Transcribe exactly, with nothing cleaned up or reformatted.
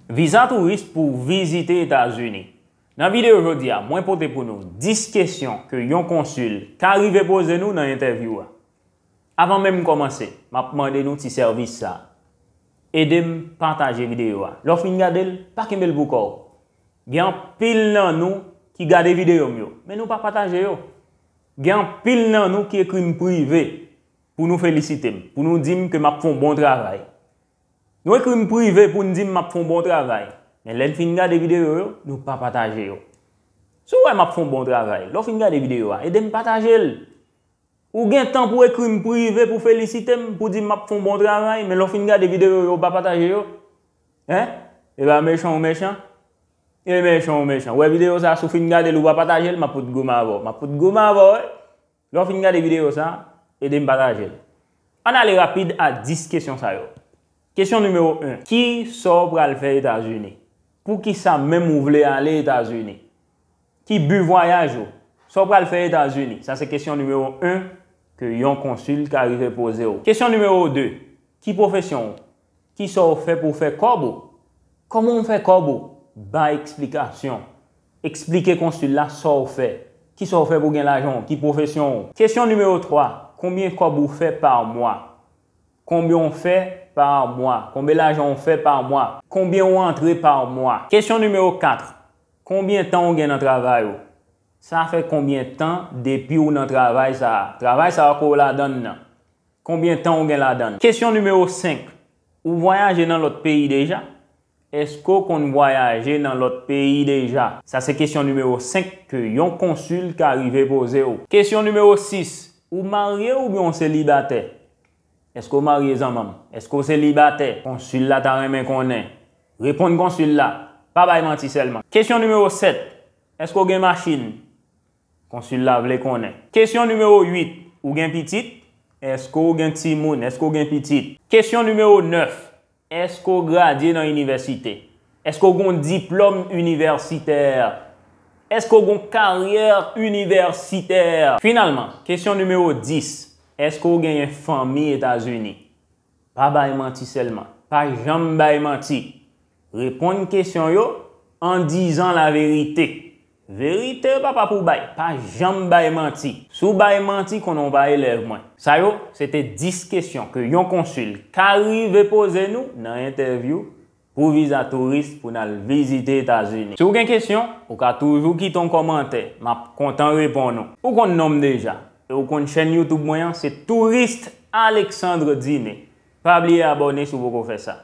Viza touris pou vizite Etazini. Nan videyo jodi a, mwen pote pou nou dis kesyon ke yon konsil ka rive poze nou nan entèvyou a. Avan menm m kòmanse, m ap mande nou ti sèvis sa a. Ede m pataje videyo a. Lè w fin gade l, pa kenbe l pou kò w. Gen anpil nan nou ki gade videyo m yo, men nou pa pataje yo. Gen anpil nan nou ki ekri m prive pou nou felisite m, pou nou di m ke m ap fè yon bon travay. Nou ekri m prive pou n di m m ap fè yon bon travay. Men lè n fin gade videyo yo, nou pa pataje yo. Si w wè m ap fè yon bon travay, lè w fin gade videyo a, ede m pataje l. Ou gen tan pou ekri m prive pou felisite m, pou di m m ap fè yon bon travay, men lè w fin gade videyo yo, ou pa pataje yo. Hein? E pa mechan ou mechan? E mechan ou mechan? Ou wè videyo sa, si w fin gade l, ou pa pataje l, m ap fout goumen avè w. M ap fout goumen avè w, wi. Lè w fin gade videyo sa, ede m pataje l. Ann ale rapid a dis kesyon sa yo. Kesyon nimewo en. Ki sa w pral fè Etazini? Poukisa menm ou vle ale Etazini? Ki bi vwayaj ou? Sa w pral fè Etazini? Sa se kesyon nimewo en ke yon konsil ka rive poze w. Kesyon nimewo de. Ki pwofesyon w? Ki sa w fè pou w fè kòb ou? Kòman w fè kòb ou? Bay eksplikasyon. Eksplike konsil la sa w fè. Ki sa w fè pou w gen lajan w? Ki pwofesyon w? Kesyon nimewo twa. Konbyen kòb ou fè pa mwa? Konbyen w fè pa mwa? Konbyen lajan w fè pa mwa? Konbyen w antre pa mwa? Kesyon nimewo kat. Konbyen tan w gen nan travay ou? Sa fè konbyen tan depi w nan travay sa a? Travay sa a ke w ladan l nan. Konbyen tan w gen ladan l? Kesyon nimewo senk. Ou vwayaje nan lòt peyi deja? Èske w konn vwayaje nan lòt peyi deja? Sa se kesyon nimewo senk ke yon konsil ka rive poze w. Kesyon nimewo sis. Ou marye oubyen w selibatè? Èske w marye zanmanm? Èske w selibatè? Konsil la ta renmen konnen. Reponn konsil la. Pa bay manti sèlman. Kesyon nimewo sèt. Èske w gen machin? Konsil la vle konnen. Kesyon nimewo uit. Ou gen pitit? Èske w gen timoun? Èske w gen pitit? Kesyon nimewo nèf. Èske w gradye nan inivèsite? Èske w gen yon diplòm inivèsitè? Èske w gen yon karyè inivèsitè? Finalman, kesyon nimewo dis. Èske w genyen fanmi Etazini? Pa bay manti sèlman. Pa janm bay manti. Reponn kesyon yo an dizan laverite. Verite papa pou bay. Pa janm bay manti. Si w bay manti, konnen w pa elèv mwen. Sa yo, se te dis kesyon ke yon konsil ka rive poze nou nan entèvyou pou viza touris pou n al vizite Etazini. Si w gen kesyon, ou ka toujou kite yon kòmantè. M ap kontan reponn ou. Ou konn non m deja. E ou konn chèn YouTube mwen an, se Tourist Alexandre Diné. Pa bliye abòne si w poko fè sa.